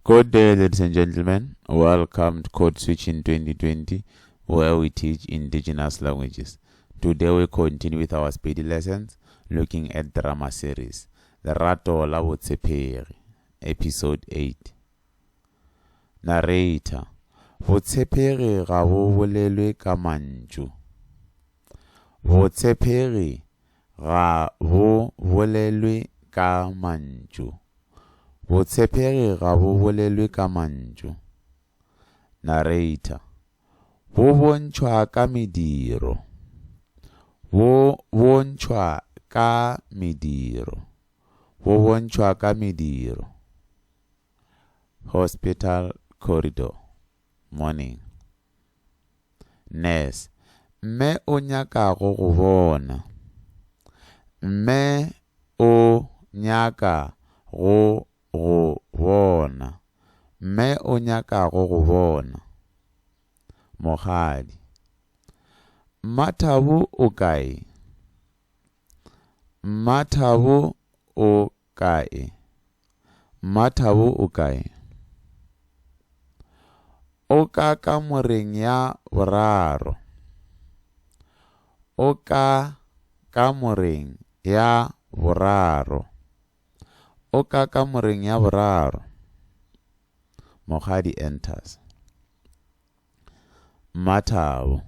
Good day, ladies and gentlemen. Welcome to Code Switching 2020, where we teach indigenous languages. Today we continue with our Sepedi lessons, looking at drama series, Lerato la Botshepegi, episode 8. Narrator, Botshepegi ga bo bolelwe ka mantšu. Botshepegi ga bo bolelwe ka mantšu. Botshepegi ga bo bolelwe ka mantšu. Narrator, Bo bontšhwa ka mediro. Bo bontšhwa ka mediro. Bo bontšhwa ka mediro. Hospital corridor, morning. Nurse, Mme o nyaka go go bona. Mme o nyaka go go bona. Mme o nyaka go go bona. Mokgadi, Mmathabo o kae? Mmathabo o kae? Mmathabo o kae? O ka kamoreng ya boraro. O ka kamoreng ya boraro. O ka kamoreng ya boraro. Mokgadi enters. Mmathabo.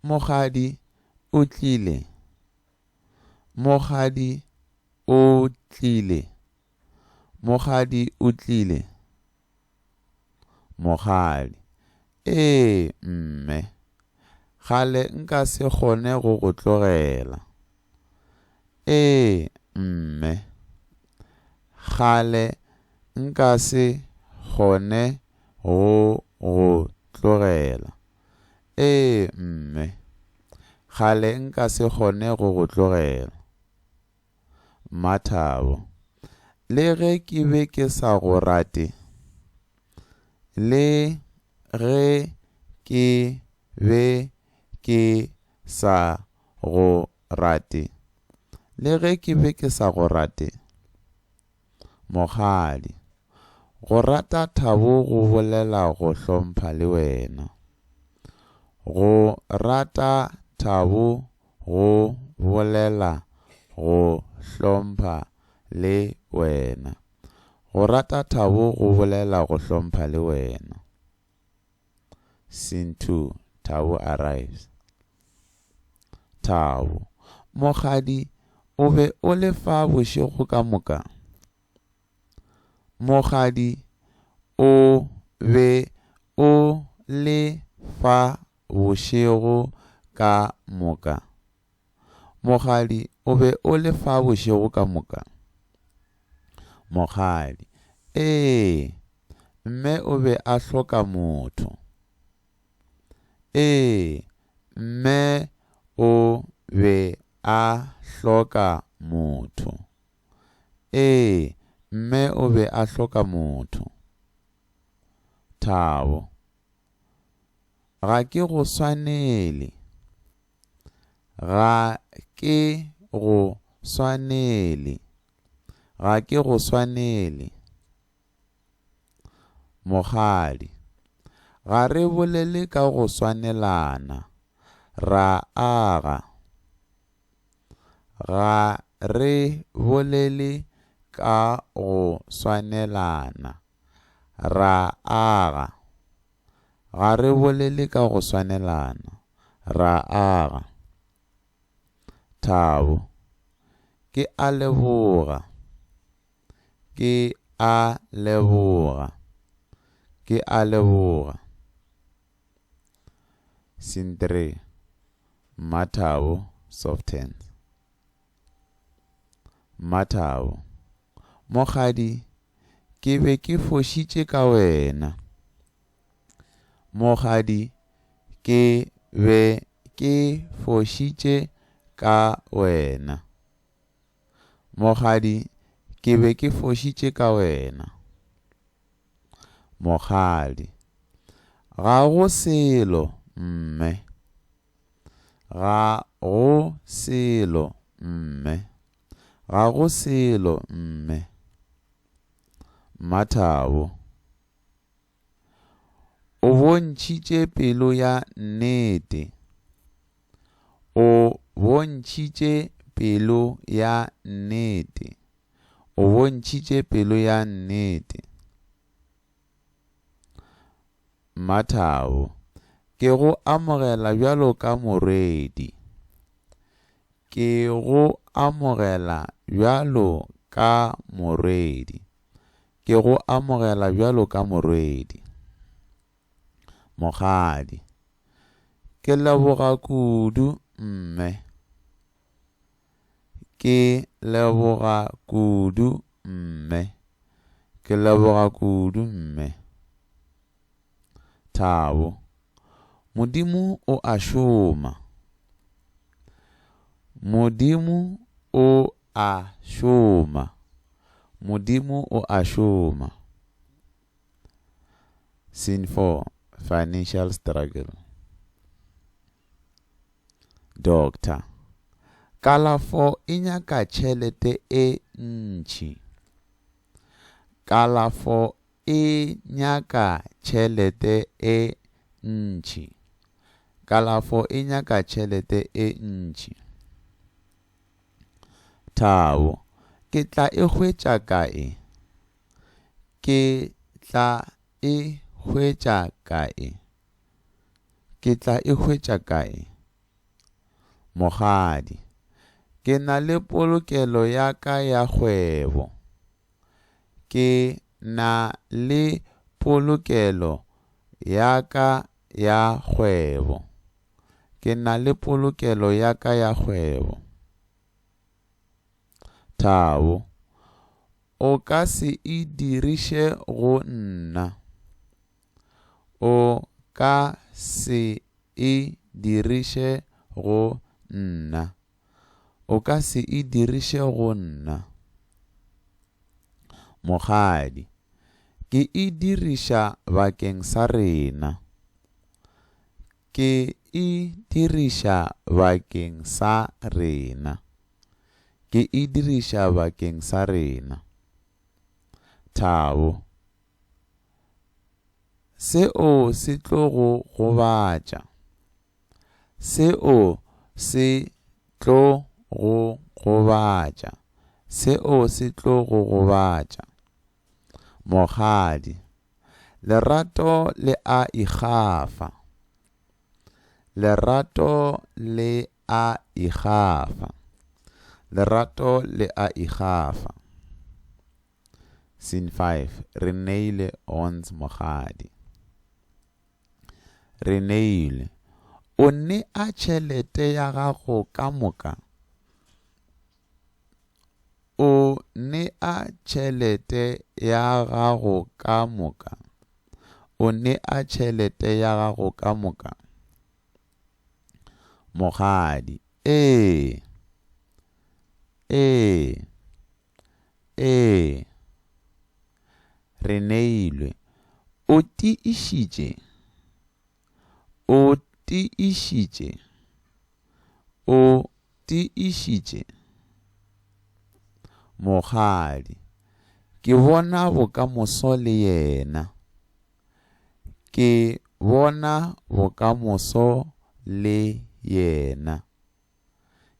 Mokgadi o tlile. Mokgadi o tlile. Mokgadi o tlile. Mokgadi, Ee, mme. Kgale nka se kgone go go tlogela. Ee, mme. Kgale nka se kgone go go tlogela. Ee, mme. Kgale nka se kgone go go tlogela. Mmathabo, Le ge ke be ke sa go rate, le ge ke be ke sa go rate, le ge ke be ke sa go rate. Mokgadi, Go rata Thabo go bolela go hlompha le wena. Go rata Thabo go bolela go hlompha le wena. Go rata Thabo go bolela go hlompha le wena. Scene 2, Thabo arrives. Thabo, Mokgadi, o be o le fa bošego ka moka? Mokgadi, o be o le fa bošego ka moka? Mokgadi, o be o le fa bošego ka moka? Mokgadi, Ee, mme o be a hloka motho. Ee, mme o be a hloka motho. Ee, mme o be a hloka motho. Thabo, Ga ke go swanele. Ga ke go swanele. Ga ke go swanele. Mokgadi, Ga re bolele ka go swanelana, ra aga. Ga re bolele ka go swanelana, ra aga. Ga re bolele ka go swanelana, ra aga. Thabo, Ke a leboga. Ke a leboga. Ke a leboga. Scene 3. Mmathabo softens. Mmathabo. Mokgadi, ke be ke fošitše ka wena. Mokgadi, ke be ke fošitše ka wena. Mokgadi, ke be ke fošitše ka wena. Mokgadi, Ga go selo, mme. Ga go selo, mme. Ga go selo, mme. Mmathabo. bontšhitše pelo ya nnete. O bontšhitše pelo ya nnete. O bontšhitše pelo ya nnete. Mmathabo, Ke go amogela bjalo ka morwedi. Ke go amogela bjalo ka morwedi. Ke go amogela bjalo ka morwedi. Mokgadi, Ke leboga kudu, mme. Ke leboga kudu, mme. Ke leboga kudu, mme. Thabo, Modimo o a šoma. Modimo o a šoma. Modimo o a šoma. Scene 4 Financial Struggle. Doctor, Kalafo e nyaka tšhelete e ntši. Kalafo e nyaka tšhelete e ntši. Kalafo e nyaka tšhelete e ntši. Thabo, Ke tla e hwetša kae? Ke tla e hwetša kae? Ke tla e hwetša kae? Mokgadi, Ke na le polokelo ya ka ya kgwebo. Ke na le polokelo ya ka ya kgwebo. Ke na le polokelo ya ka ya kgwebo. Thabo, O ka se e diriše go nna. O ka se e diriše go nna. O ka se e diriše go nna. Mokgadi, Ke e diriša bakeng sa rena. Ke e diriša bakeng sa rena. Ke e diriša bakeng sa rena. Thabo, Seo se tlo go gobatša. Seo se tlo go gobatša. Seo se tlo go gobatša. Mokgadi, Lerato le a ikgafa. Lerato le a ikgafa. Lerato le a ikgafa. Scene 5 Reneilwe owns Mokgadi. Reneilwe, O nea tšhelete ya gago ka moka? O nea tšhelete ya gago ka moka? O nea tšhelete ya gago ka moka? Mokgadi, Ee. Ee. Ee. Reneilwe, O tiišitše? O tiišitše? O tiišitše? Mokgadi, Ke bona bokamoso le yena. Ke bona bokamoso le yena.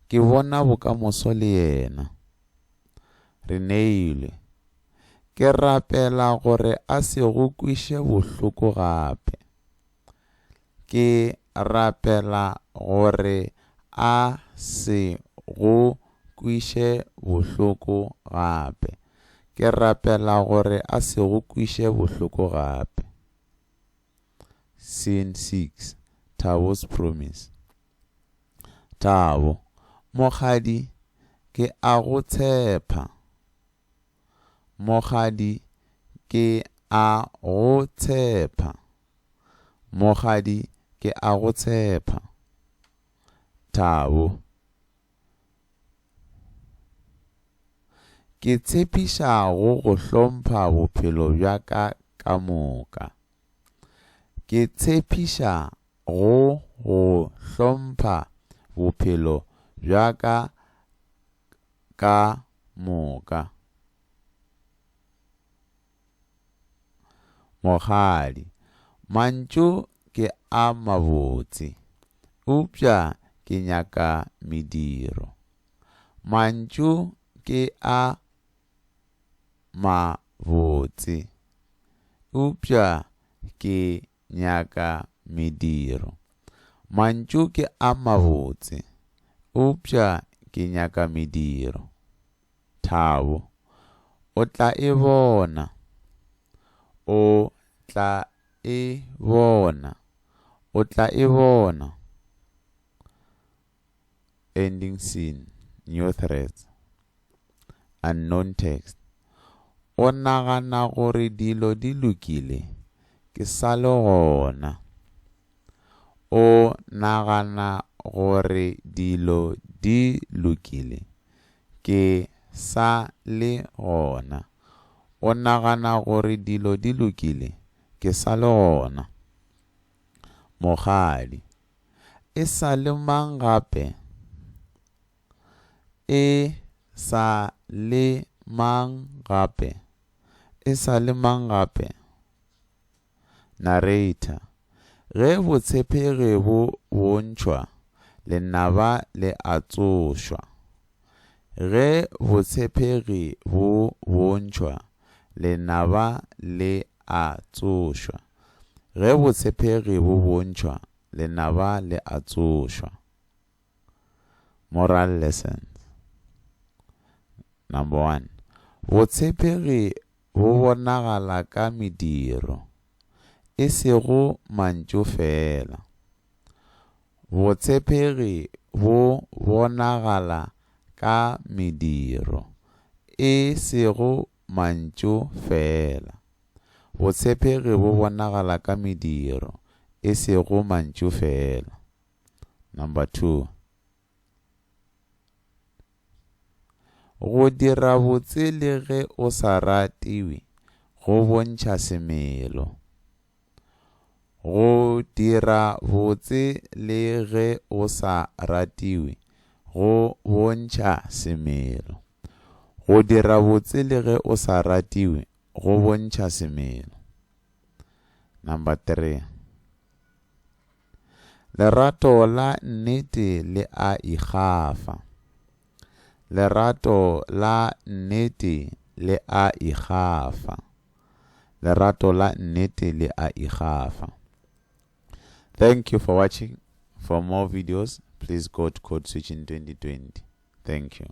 Ke bona bokamoso le yena. Reneilwe, Ke rapela gore a se go kweše bohloko gape. Ke rapela gore a se go kweše bohloko gape. Ke rapela gore a se go kweše bohloko gape. Scene 6 Thabo's Promise Thabo, Mokgadi, ke a go tshepa. Mokgadi, ke a go tshepa. Mokgadi, ke a go tshepa. Thabo, Ke tshepiša go go hlompha bophelo bja ka ka moka. Ke tshepiša go go hlompha bophelo bja ka ka moka. Mokgadi. Mantšu ke a mabotse, eupša ke nyaka mediro. Mantšu ke a mabotse, eupša ke nyaka mediro. Mantšu ke a mabotse, eupša ke nyaka mediro. Thabo, O tla e bona. O tla e bona. O tla e bona. Ending scene. New threads. Unknown text. O nagana gore dilo di lokile? Ke sa le gona. O nagana gore dilo di lokile? Ke sa le gona. O nagana gore dilo di lokile? Ke sa le gona. Mokgadi, E sa le mang gape? E sa le mang gape? E sa le mang gape? Narrator, Ge botshepegi bo bontšhwa, lenaba le a tsošwa. Ge botshepegi bo bontšhwa, lenaba le a tsošwa. Ge botshepegi bo bontšhwa, lenaba le a tsošwa. Moral lessons. Number 1. Botshepegi bo bonagala ka mediro, e sego mantšu feela. Botshepegi bo bonagala ka mediro, e sego mantšu feela. Botshepegi bo bonagala ka mediro, e sego mantšu feela. Number 2. Go dira botse le ge o sa ratiwe go bontšha semelo. Go dira botse le ge o sa ratiwe go bontšha semelo. Go dira botse le ge o sa ratiwe go bontšha semelo. Number 3. Lerato la nnete le a ikgafa. Lerato la nnete le a ikgafa. Lerato la nnete le a ikgafa. Thank you for watching. For more videos, please go to Code Switching 2020. Thank you.